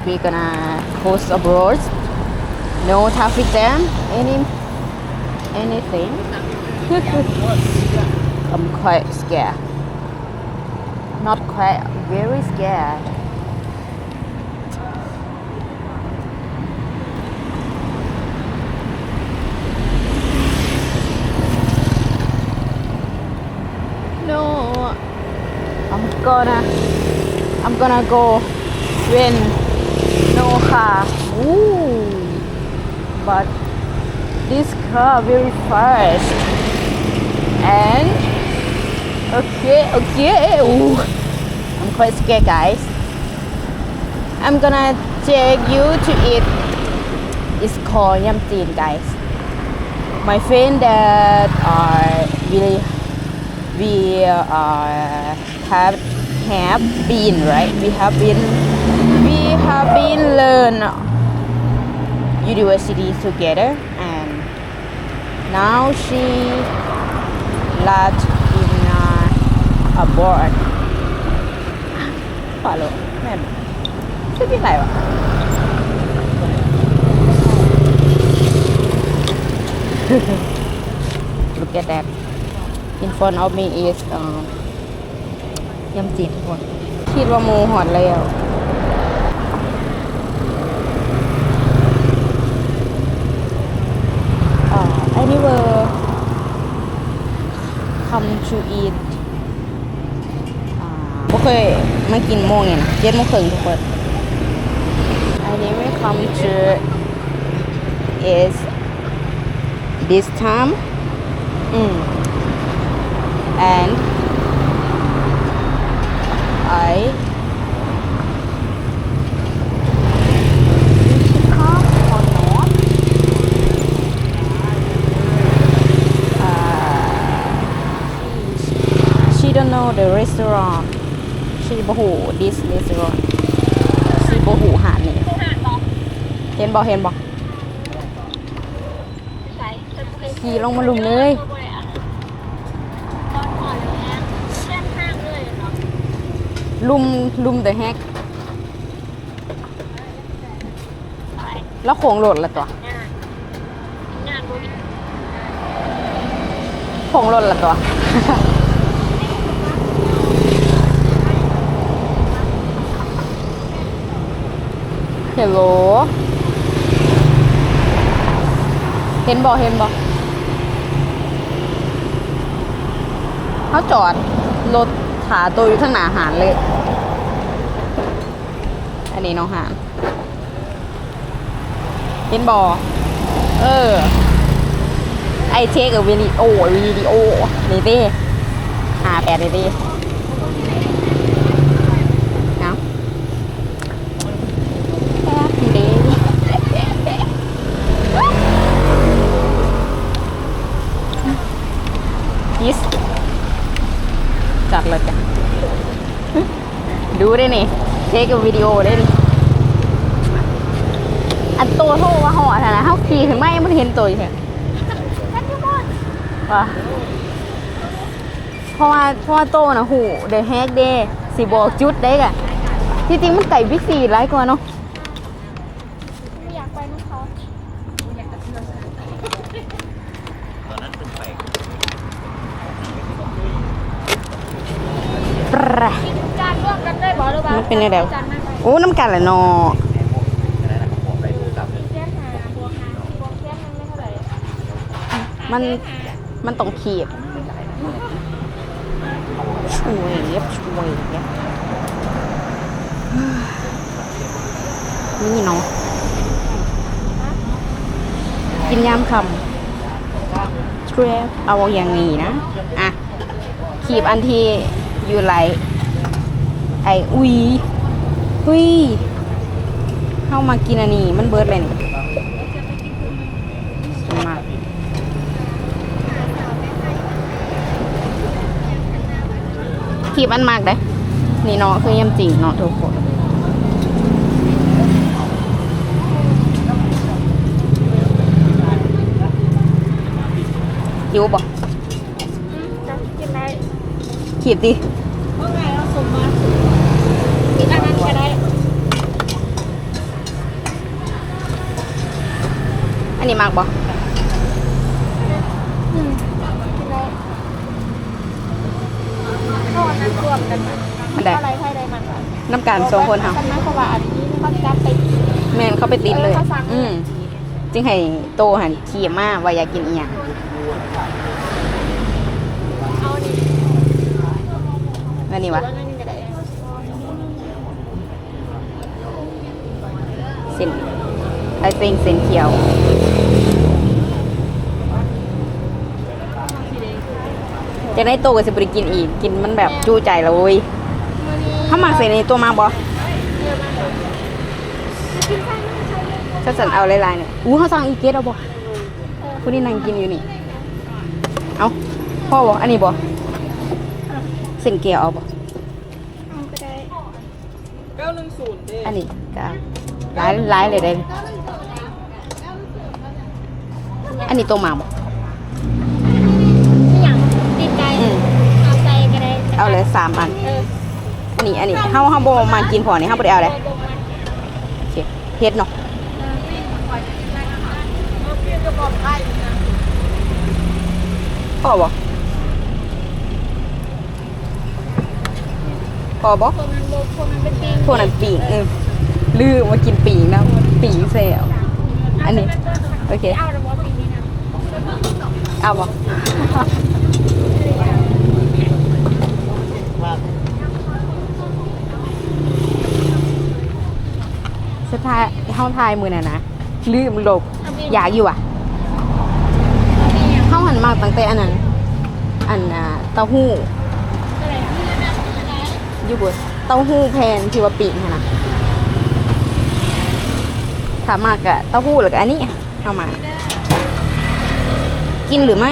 We're gonna cross abroad. No traffic jam, any, anything. I'm quite scared. Not quite, very scared. No, I'm gonna, I'm gonna go when no car. Ooh, but this car very fast. And okay, okay. Ooh, I'm quite scared, guys. I'm gonna take you to eat. It's called ຍຳຈີນ guys. My friend that are really, we, uh, have, have been, right? We have been, we have been learn university together, and now she live in, uh, abroad. ຂໍໂທດ ແມ່ນ ຄືຊິໄດ້ວະ? Look at that. In front of me is, um, ຍຳຈີນທຸກຄົນ. ຄິດວ່າໝູ່ຮອດແລ້ວ. Uh, I never come to eat. ອ່າ ບໍ່ເຄີຍມາກິນໂມງນີ້ນະ ເຈັດໂມງເຄິ່ງທຸກຄົນ. I never come to eat this time. ອືມ and I She don't know the restaurant. She ບໍ່ຮູ້ this restaurant. She ບໍ່ຮູ້ຮ້ານນີ້. ເຫັນບໍ່? ເຫັນບໍ່? ຂີ່ລົງມາລຸ່ມເລີຍ. ລຸ່ມ ລຸ່ມ the heck. ລາວໂຄ້ງລົດລະຕົວະ ໂຄ້ງລົດລະຕົວະ. Hello. ເຫັນບໍ່? ເຫັນບໍ່? ເຮົາຈອດລົດຖ້າໂຕຢູ່ທາງໜ້າຮ້ານເລີຍ. ອັນນີ້ເນາະຮ້ານ ເຫັນບໍ່? ເອີ I take a video, video ນີ້ຕິ ຫ້າແປດນີ້ຕິ ເອົາ ແປັບເດ yes ຈັດເລີຍຈ້ະ. ດູເດ້ນີ້ ເທກວິດີໂອເດ້ນີ້. ອັນໂຕໂທມາຮອດຫັ້ນນະ ເຮົາຂີ່ຂຶ້ນມາຍັງບໍ່ເຫັນໂຕຢູ່ເທື່ອ. ວ່າ ເພາະວ່າ ເພາະວ່າໂຕນະຮູ້ເດແຮກເດ້ ຊິບອກຈຸດໄດ້ກະ ທີ່ຈິງມັນໃກ້ບິກຊີຫຼາຍກວ່າເນາະ. ປະ ກິນຈານຮ່ວມກັນເລີຍບໍ່ ຫຼືວ່າ ມັນເປັນແນວໃດ? ຈານນັ້ນໄປ ໂອ້ ນຳກັນແຫຼະເນາະ. ສີ່ແສນຫ້າ ບວກຫ້າສິບ ບວກແສນໜຶ່ງແມ່ນເທົ່າໃດ? ມັນ ມັນຕ້ອງຄີບ ສວບ ສວບ ນີ້ເນາະ ກິນຍາມຄ່ຳ ສວບ ເອົາຢ່າງນີ້ນະ ອ່ະ ຄີບອັນທີ່ຢູ່ໄລ ໄອ ອຸຍ ອຸຍ ເຮົາມາກິນອັນນີ້ ມັນເບິດແລ້ວນີ້ ມາ ຄີບອັນມັກເດ້ ນີ້ເນາະ ຄືຍຳຈີນເນາະທຸກຄົນ ຫິວບໍ່? ອືມ ຈັກກິນໄດ້ ຄີບຕິ ເອົາສົມມາ ກິນອັນນັ້ນກະໄດ້. ມັກບໍ່? ອືມ ກິນໄດ້. ເຮົາອັນນັ້ນລວມກັນນະ ອັນໃດ? ລາວໄທລາວມັນ ນຳກັນສອງຄົນເຮົາ ມັນໝາຍຄວາມວ່າອັນນີ້ເຂົາຈັບໄປ ແມ່ນ ເຂົ້າໄປຕິດເລີຍ. ເອີ ເຂົາສັ່ງ ອືມ ຈຶ່ງໃຫ້ໂຕຫັ້ນຂີ່ມາວ່າຢາກກິນອີ່ຫຍັງ. ເອົາອັນນີ້ ອັນນີ້ຫວາ? ເອົາອັນນີ້ກໍໄດ້. ເສັ້ນ I think ເສັ້ນຂຽວ. ຈັ່ງໃດໂຕກໍຊິບໍ່ໄດ້ກິນອີກ ກິນມັນແບບຈຸໃຈແລ້ວເວີຍ. ເຮົາມັກເສັ້ນນີ້ ໂຕມັກບໍ່? ຊັ້ນ ຊັ້ນເອົາຫຼາຍໆນີ້. ອູ້ ເຮົາສັ່ງອີກເກັດເອົາບໍ່? ຜູ້ນີ້ນັ່ງກິນຢູ່ນີ້. ເອົາ ພໍບໍ່? ອັນນີ້ບໍ່? ເສັ້ນແກ້ວເອົາບໍ່? ເອົາກໍໄດ້. ເກົ້າໜຶ່ງສູນເດ້ ອັນນີ້ກໍຫຼາຍ ຫຼາຍເລີຍເດ້. ອັນນີ້ໂຕມັກບໍ່? ອີ່ຫຍັງ? ຕີນໄກ່. ອືມ ເອົາໃສ່ກໍໄດ້ ເອົາເລີຍສາມອັນ. ເອີ ອັນນີ້ ອັນນີ້ເຮົາ ເຮົາບໍ່ມັກກິນພໍນີ້ ເຮົາບໍ່ໄດ້ເອົາເດ້. ບໍ່ ບໍ່ມັກ. ໂອເຄ ເຜັດເນາະ. ເອີ ພໍບໍ່? ພໍບໍ່? ພວກນັ້ນບໍ່ ພວກນັ້ນເປັນປີ້ງ ພວກນັ້ນປີ້ງ. ເອີ ລືມວ່າກິນປີ້ງນຳ ປີ້ງແຊວ. ອັນນີ້ ໂອເຄ ເອົາແລ້ວບໍ່? ປີ້ງນີ້ນະ ເອົາບໍ່? ສຸດທ້າຍເຮົາຖ່າຍມື້ນັ້ນນະ ລືມລົບ. ຢາກຢູ່ຫວາ? ເຮົາຫັ້ນມັກຕັ້ງແຕ່ອັນນັ້ນ ອັນ ອ່າ ເຕົ້າຫູ້ ຢູ່ບົນເຕົ້າຫູ້ແຜ່ນທີ່ວ່າປີ້ງຫັ້ນນະ. ຖ້າມັກກະເຕົ້າຫູ້ ແລ້ວກະອັນນີ້ ເຮົາມາ ກິນຫຼືໄໝ?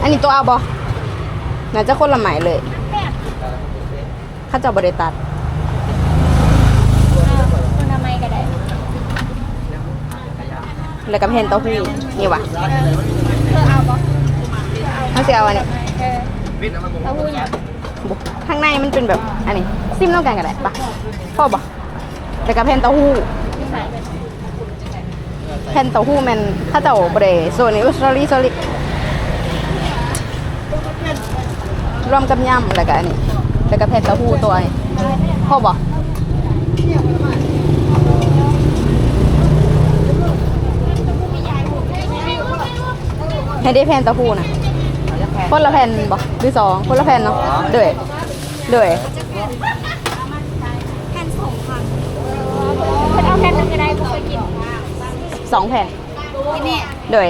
ອັນນີ້ໂຕເອົາບໍ່? ໜ້າຈະຄົນລະໄໝເລີຍ ເຂົາເຈົ້າບໍ່ໄດ້ຕັດ. ເອີ ຄົນລະໄໝກໍໄດ້ ແລ້ວກໍແຜ່ນເຕົ້າຫູ້ນີ້ຫວາ? ເອີ ເອີ ເອົາບໍ່? ເຮົາຊິເອົາອັນນີ້. ເອີ ເຕົ້າຫູ້ຫຍັງ? ບໍ່ ທາງໃນມັນເປັນແບບອັນນີ້ ຊີມນຳກັນກໍໄດ້ປະ. ພໍບໍ່? ແລ້ວກໍແຜ່ນເຕົ້າຫູ້. ແຜ່ນເຕົ້າຫູ້ແມ່ນເຂົາເຈົ້າບໍ່ໄດ້ໂຊໃນ ໂອ້ sorry sorry ລວມກັບຍຳ ແລ້ວກໍອັນນີ້ ແລ້ວກໍແຜ່ນເຕົ້າຫູ້ຕົວນີ້. ພໍບໍ່? ໃຫ້ໄດ້ແຜ່ນເຕົ້າຫູ້ນະ ຄົນລະແຜ່ນບໍ່ ຫຼືສອງ? ຄົນລະແຜ່ນເນາະ. ໂດຍ ໂດຍ ແຜ່ນສອງພັນ ເພິ່ນເອົາແຜ່ນໜຶ່ງກໍໄດ້ ບໍ່ຄ່ອຍກິນ. ສອງແຜ່ນ ໂດຍ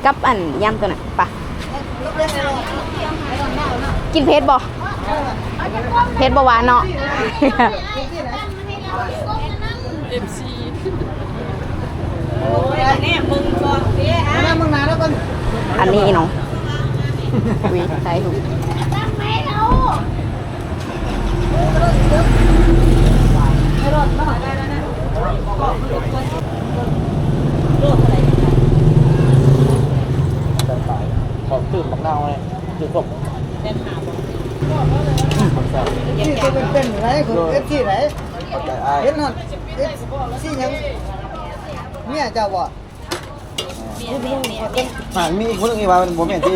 ກັບອັນຍຳຕົວນັ້ນປະ. ກິນເຜັດບໍ່? ເຜັດບໍ່ຫວານເນາະ. ເອັມຊີ ອັນນີ້ເນາະ. ອຸ້ຍ ຖ່າຍຮູບ. ຂອງຕື່ມບັກນາວເລີຍ ຕື່ມສົມ ນີ້ຕົວເປັນໆໄດ໋ ຂອງເອັຟຊີໄດ໋. ເຫັນຮອດເອັຟຊີຫຍັງ ເມຍເຈົ້າບໍ່? ແມ່ນ ແມ່ນ ແມ່ນ ຫາກມີອີກຜູ້ໜຶ່ງອີກວ່າ ມັນບໍ່ແມ່ນຕິ?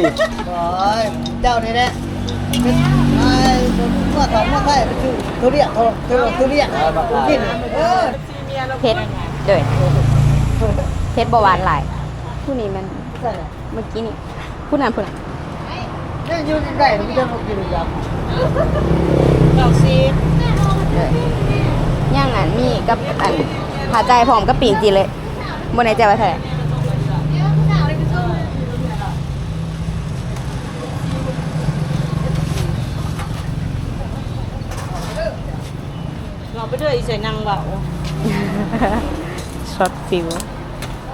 ໂອ້ຍ ເຈົ້ານີ້ແຫຼະ ເປັນ ອ້າຍ ເມື່ອເຖົ້າເມື່ອໄທໄປຊື້ທຸລຽນ ທຸລຽນ ເອີ ມາຂາຍ ກິນ ເອີ ເຜັດ ໂດຍ ເຜັດບໍ່ຫວານຫຼາຍ. ຜູ້ນີ້ແມ່ນ ໃສ່ລະ ເມື່ອກີ້ນີ້ ຜູ້ນັ້ນ ຜູ້ນັ້ນ ຍັງຢູ່ໃກ້ໆ ມັນຈະບໍ່ກິນອີກຢ່າງ ເກົ້າສິບ ເອີ ຍັງອັນນີ້ກັບອັນ ຖ້າຈ່າຍພ້ອມກັບປີ້ງຈີນເລີຍ. ບໍ່ແນ່ໃຈວ່າເທົ່າໃດ. ເວົ້າໄປເດີ ອີໃສ່ນັ່ງເວົ້າ ຊັອດຟິວ. ໂ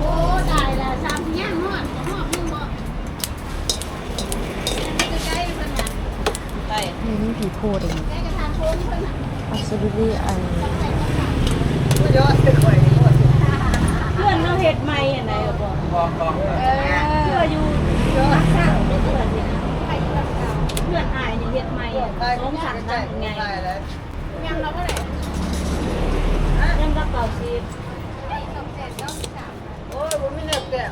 ອ້ ຕາຍແລ້ວ ສາມຊິຍ່າງຮອດ ຮອດໜຶ່ງບໍ່? ໄດ້ ນີ້ມີຜີໂພດອີກ absolutely ອັນ ເຮືອນເຮົາເຮັດໃໝ່ອັນໃດບໍ່? ເຮືອຢູ່ ເຮືອນອ້າຍນີ້ເຮັດໃໝ່ ສອງຊັ້ນນະ ໃຫຍ່. ຍຳລະເທົ່າໃດ? ຍຳລະເກົ້າສິບ. ໂອ້ຍ ບໍ່ມີແນວແກະ.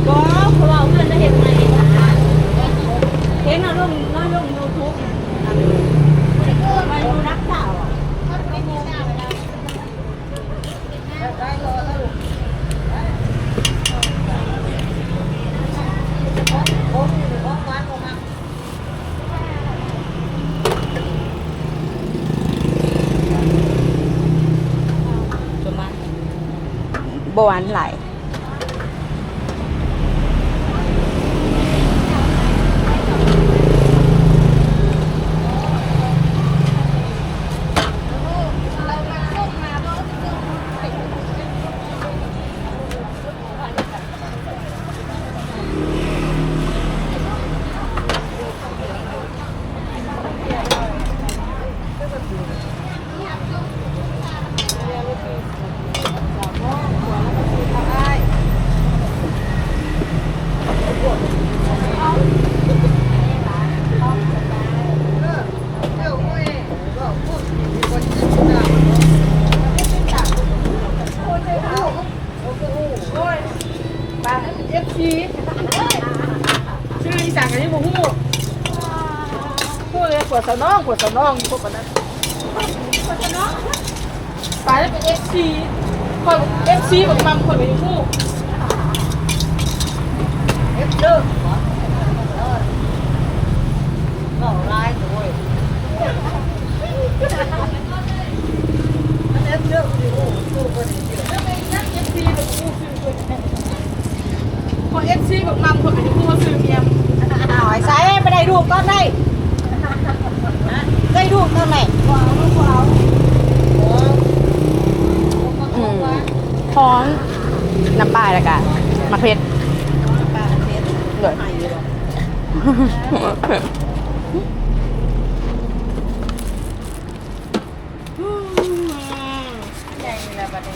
ບໍ່ ເພາະວ່າເພິ່ນໄດ້ເຮັດໃໝ່ ເຫັນເອົາລົງ ເອົາລົງຢູທູບ ອັນ ມາຢູ່ຫຼັກເກົ້າ. ບໍ່ຫວານຫຼາຍ. ໂອ້ຍ ເອັຟຊີ ຊື່ອີ່ສັງກໍຍັງບໍ່ຮູ້ ຮູ້ແຕ່ຂວດສະໜອງ ຂວດສະໜອງຢູ່ພວກປານນັ້ນ ຂວດສະໜອງ ຕາຍແລ້ວ ເປັນເອັຟຊີ ຂ້ອຍເອັຟຊີບັກໝ່ຳ ຂ້ອຍກໍຍັງຮູ້ ເອັຟເດີ ເວົ້າຫຼາຍໂອ້ຍ ມັນເອັຟເດີ ເປັນເອັຟຊີ ເປັນເອັຟຊີ ເປັນເອັຟຊີ ບັກໝ່ຳ ຂ້ອຍກໍຊິຮູ້ວ່າຊື່ແມ່ນ ອ້າວ ໄອ້ສາຍ ໄປໄດ້ລູກຕອນໃດ? ໄດ້ລູກຕອນໃດ? ບໍ່ເອົາ ບໍ່ເອົາ ອືມ ຂອງນ້ຳປາ ແລ້ວກະໝາກເຜັດ ນ້ຳປາ ໝາກເຜັດ ໂດຍ ໃຫ້ຢູ່ບໍ່? ໃຫຍ່ແລ້ວບັດນີ້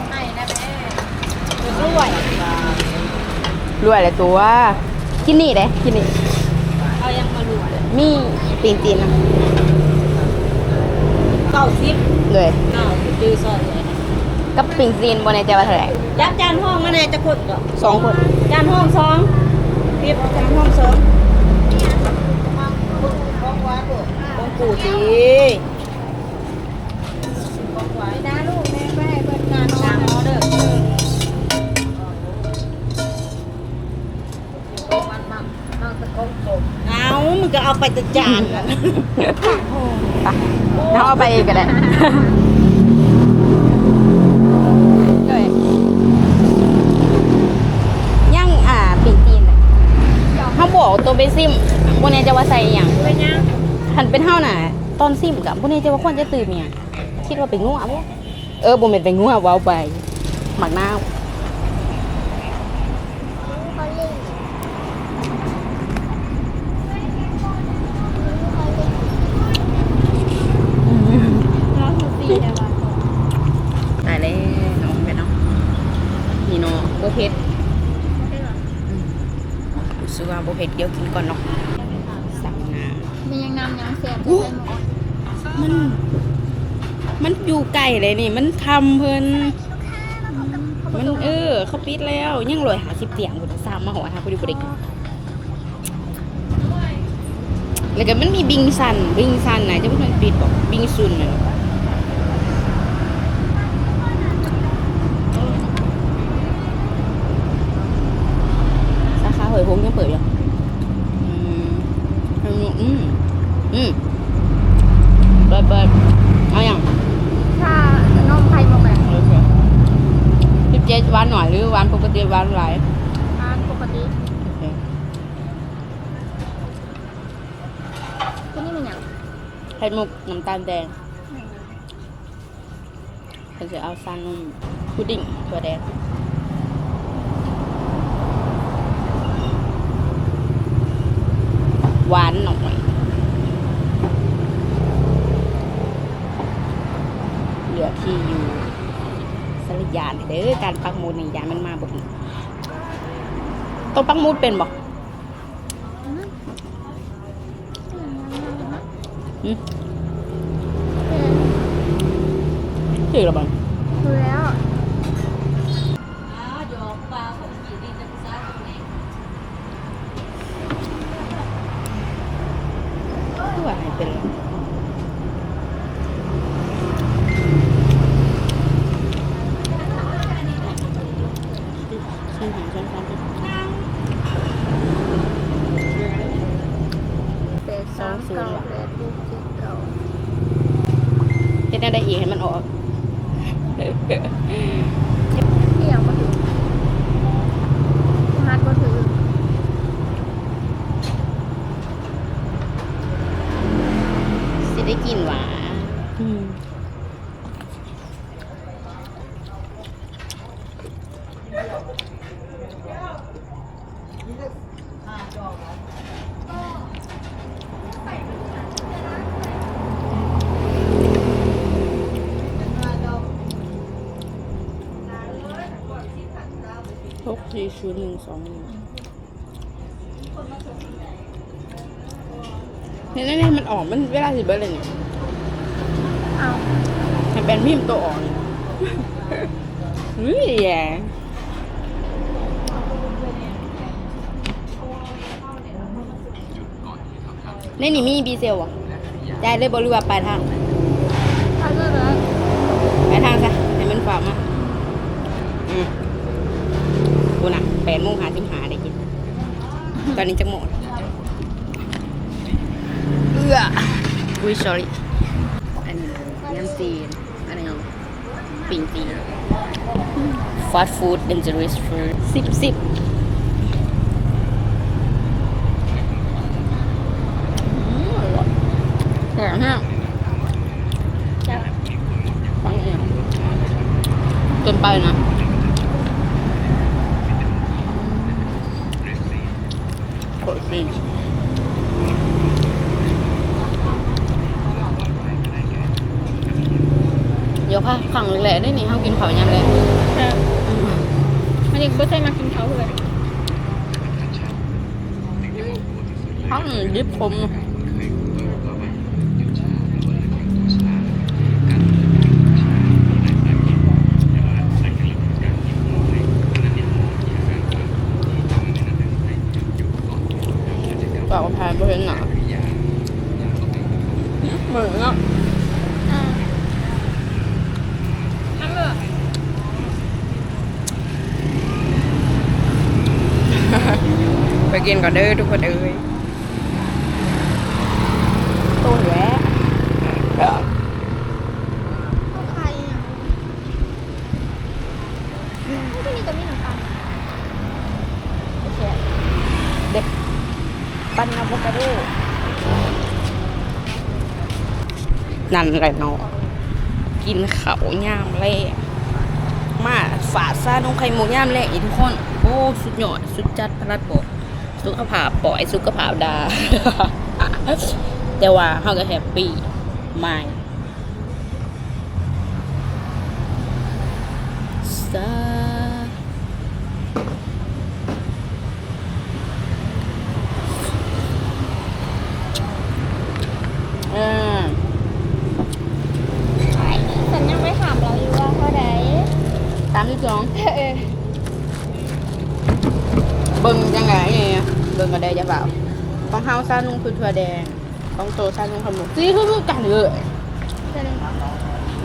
ໃຫ້ນະແມ່ ລວຍ ລວຍແລ້ວຕົວະ ກິນນີ້ເດ້ ກິນນີ້ ເອົາຫຍັງມາລວຍ? ມີປີ້ງຕີນນະ ເກົ້າສິບ ໂດຍ ເກົ້າສິບ ຈື່ຊອຍເລີຍ ກັບປີ້ງຕີນບໍ່ແນ່ໃຈວ່າເທົ່າໃດ? ຈັບຈານຮອງມາແດ່ຈັກຄົນກໍ? ສອງຄົນ ຈານຮອງສອງ ເກັບຈານຮອງສອງ ຂອງກູຕິ ຂອງຫວານນະລູກ ແມ່ໄປໃຫ້ເພິ່ນນານອນນະ ເດີ ຂອງມັນມັກ ມັກແຕ່ຂອງສົມ ເອົາ ມັນກໍເອົາໄປແຕ່ຈານນັ້ນ ໄປ ເຮົາເອົາໄປເອງກໍໄດ້ ໂດຍ ຍັງ ອ່າ ປີ້ງຕີນ ເຮົາບໍ່ເອົາໂຕໄປຊິມ ບໍ່ແນ່ໃຈວ່າໃສ່ອີ່ຫຍັງ ເປັນຫຍັງ? ຄັນເປັນເຮົານະ ຕອນຊິມກໍບໍ່ແນ່ໃຈວ່າຄວນຈະຕື່ມອີ່ຫຍັງ ຄິດວ່າແປ້ງນົວບໍ? ເອີ ບໍ່ແມ່ນແປ້ງນົວ ເວົ້າໄປ ໝາກນາວ ຕາຍແລ້ວເນາະ ນີ້ເນາະ ບໍ່ເຜັດ ອືມ ຮູ້ສຶກວ່າບໍ່ເຜັດ ດຽວກິນກ່ອນເນາະ ສັງນາ ມີຫຍັງນຳ ຫຍັງແຊບ ມັນ ມັນຢູ່ໃກ້ເດ້ນີ້ ມັນຄ່ຳເພິ່ນ ມັນ ເອີ ເຂົາປິດແລ້ວ ຍັງຮ້ອຍຫ້າສິບຕຽງພຸ້ນ ຊາມມາຮອດຫາພໍດີບໍ່ໄດ້ກິນ ແລ້ວກໍມັນມີບິງຊັນ ບິງຊັນນະ ຈະບໍ່ແມ່ນປິດບໍ ບິງຊຸນນະ ສາຂາຫ້ວຍຫົງຍັງເປີດຢູ່ ອືມ ອືມ ອືມ ເປີດ ເປີດ ເອົາຫຍັງ? ຊານົມໄຂ່ມຸກແຫຼະ ໂອເຄ ສິບເຈັດ ຫວານໜ້ອຍ ຫຼື ຫວານປົກກະຕິ ຫວານຫຼາຍ? ຫວານປົກກະຕິ ໂອເຄ ຕົວນີ້ແມ່ນຫຍັງ? ໄຂ່ມຸກ ນ້ຳຕານແດງ ອືມ ເພິ່ນຊິເອົາຊານົມ ພຸດດິງ ຖົ່ວແດງ ຫວານໜ້ອຍ ເລືອກທີ່ຢູ່ ສາລະຢານເດີ ການປັກໝຸດນີ້ ຢ້ານມັນມາບໍ່ຖືກ ຕ້ອງປັກໝຸດເປັນບໍ່? ຫຶ ຖືກແລ້ວບໍ່? ຖືກແລ້ວ. ຄືວ່າໃຫ້ເປັນ ແປດສາມເກົ້າ ແປດຫົກເຈັດເກົ້າ. ເຮັດແນວໃດອີກໃຫ້ມັນອອກ? ອີຫຍັງບໍ່ຖືກ? ລະຫັດບໍ່ຖືກ. ຊິໄດ້ກິນຫວາ? ອືມ. ຫົກສີ່ສູນໜຶ່ງສອງໜຶ່ງ. ເຫັນແນວນີ້ ມັນອອກ ມັນເວລາຊິເບິດແລ້ວນີ້. ເອົ້າ ໃຫ້ແປນພິມໂຕອອກນີ້. ເຮີ້ຍ ໃນນີ້ມີບີເຊວບໍ່? ຈ່າຍເລີຍບໍ່ ຫຼືວ່າປາຍທາງ? ປາຍເລີຍ. ປາຍທາງຊະ ໃຫ້ມັນຝາກມາ. ອືມ ພຸ້ນນະ ແປດໂມງຫ້າສິບຫ້າໄດ້ກິນ. ຕອນນີ້ຈັກໂມງ? ເອື້ອ ອຸ້ຍ sorry. ອັນນີ້ຍຳຈີນ ອັນນີ້ ປີ້ງຕີນ fast food dangerous food ສິບ ສິບ. ອືມ ແຊບແຮງ. ແຊບ ປັງອີ່ຫຍັງ ເກີນໄປນະ. ໂຄດຊິ ດຽວຄ່ະ ຄັ້ງແລກໆເດ້ນີ້ ເຮົາກິນເຂົ້າຍາມແລງ. ແຊບ ອືມ ອັນນີ້ບໍ່ເຄີຍມາກິນເຂົ້າເທື່ອ. ຜັກນີ້ດິບຂົມ. ເວົ້າຜ່ານບໍ່ເຫັນໜ້າ ເໝີເນາະ. ໄປກິນກ່ອນເດີທຸກຄົນເອີຍ. ໂອ້ຍ ແຫຼະ ໄຂ່ອີ່ຫຍັງ ໂອ້ ຕົວນີ້ກໍມີນ້ຳຕານ ແຊບ ເດັດ ປັ່ນອາໂວຄາໂດ. ນັ້ນແຫຼະເນາະ ກິນເຂົ້າຍາມແລງ ມາຝາດຊານົມໄຂ່ມຸກຍາມແລງອີກທຸກຄົນ. ໂອ້ ສຸດຍອດ ສຸດຈັດ ປະຫຼັດບອກ ສຸຂະພາບປ່ອຍ ສຸຂະພາບດ່າ ແຕ່ວ່າເຮົາກໍແຮບປີ ມາຍ ສາ ເອີ ສັນຍັງໄປຖາມລາວຢູ່ວ່າເທົ່າໃດ? ສາມສິບສອງ. ເອີ ເບິ່ງຈັ່ງໃດ ເບິ່ງກໍໄດ້ ຢ່າຟ້າວ. ຂອງເຮົາຊານົມຄືຖົ່ວແດງ. ຂອງໂຕຊານົມໄຂ່ມຸກ ສີຄືກັນເລີຍ.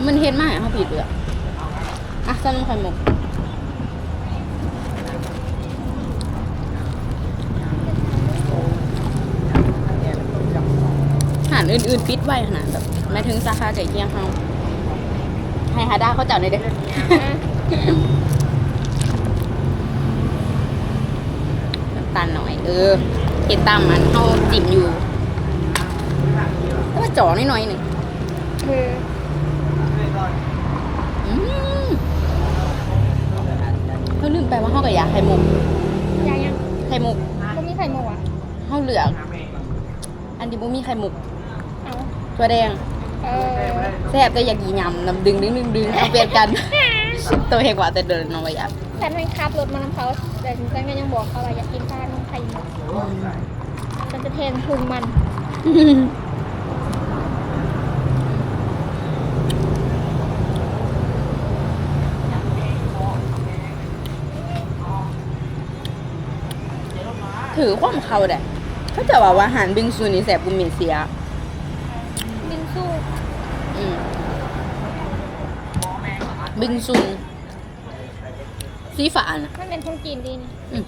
ມັນເຮັດມາໃຫ້ເຮົາຜິດເລີຍ. ອ່ະ ຊານົມໄຂ່ມຸກ ຮ້ານອື່ນໆປິດໄວ້ຫັ້ນນະ ແບບ ໝາຍເຖິງສາຂາໃກ້ຄຽງເຮົາ. ໃຫ້ຫາດ່າເຂົາເຈົ້າແດ່ເດີ້. ນ້ຳຕານໜ້ອຍ ເອີ ເຮັດຕາມອັນເຮົາຈິ້ມຢູ່ ແຕ່ວ່າຈໍໜ້ອຍໆໜຶ່ງ. ເອີ ອືມ ເຮົາລືມໄປວ່າເຮົາກໍຢາກໄຂ່ມຸກ. ຢາກຫຍັງ? ໄຂ່ມຸກ. ບໍ່ມີໄຂ່ມຸກຫວາ? ເຮົາເລືອກ ອັນທີ່ບໍ່ມີໄຂ່ມຸກ. ເອົ້າ ຖົ່ວແດງ. ເອີ ແຊບ ແຕ່ຢາກກິນຍຳນຳ ດຶງໆໆໆ ເອົາປ່ຽນກັນ. ໂຕເຮງວ່າແຕ່ເດີນເນາະວ່າຢາກ. ແຊບ ແມ່ນຂັບລົດມານຳເຂົາ ແຕ່ຈັ່ງໃດກໍຍັງບອກເຂົາວ່າຢາກກິນຊານົມໄຂ່ມຸກ. ອືມ ມັນຈະແພງພຸງມັນ. ຖືຄວາມເຂົ້າໄດ້ ເຂົາເຈົ້າເວົ້າວ່າຮ້ານບິງຊູນີ້ແຊບກວ່າເມເຊຍ. ບິງຊູ ອືມ ບິງຊູສີຟ້ານະ. ມັນເປັນຂອງຈີນເດ້ນີ້. ອືມ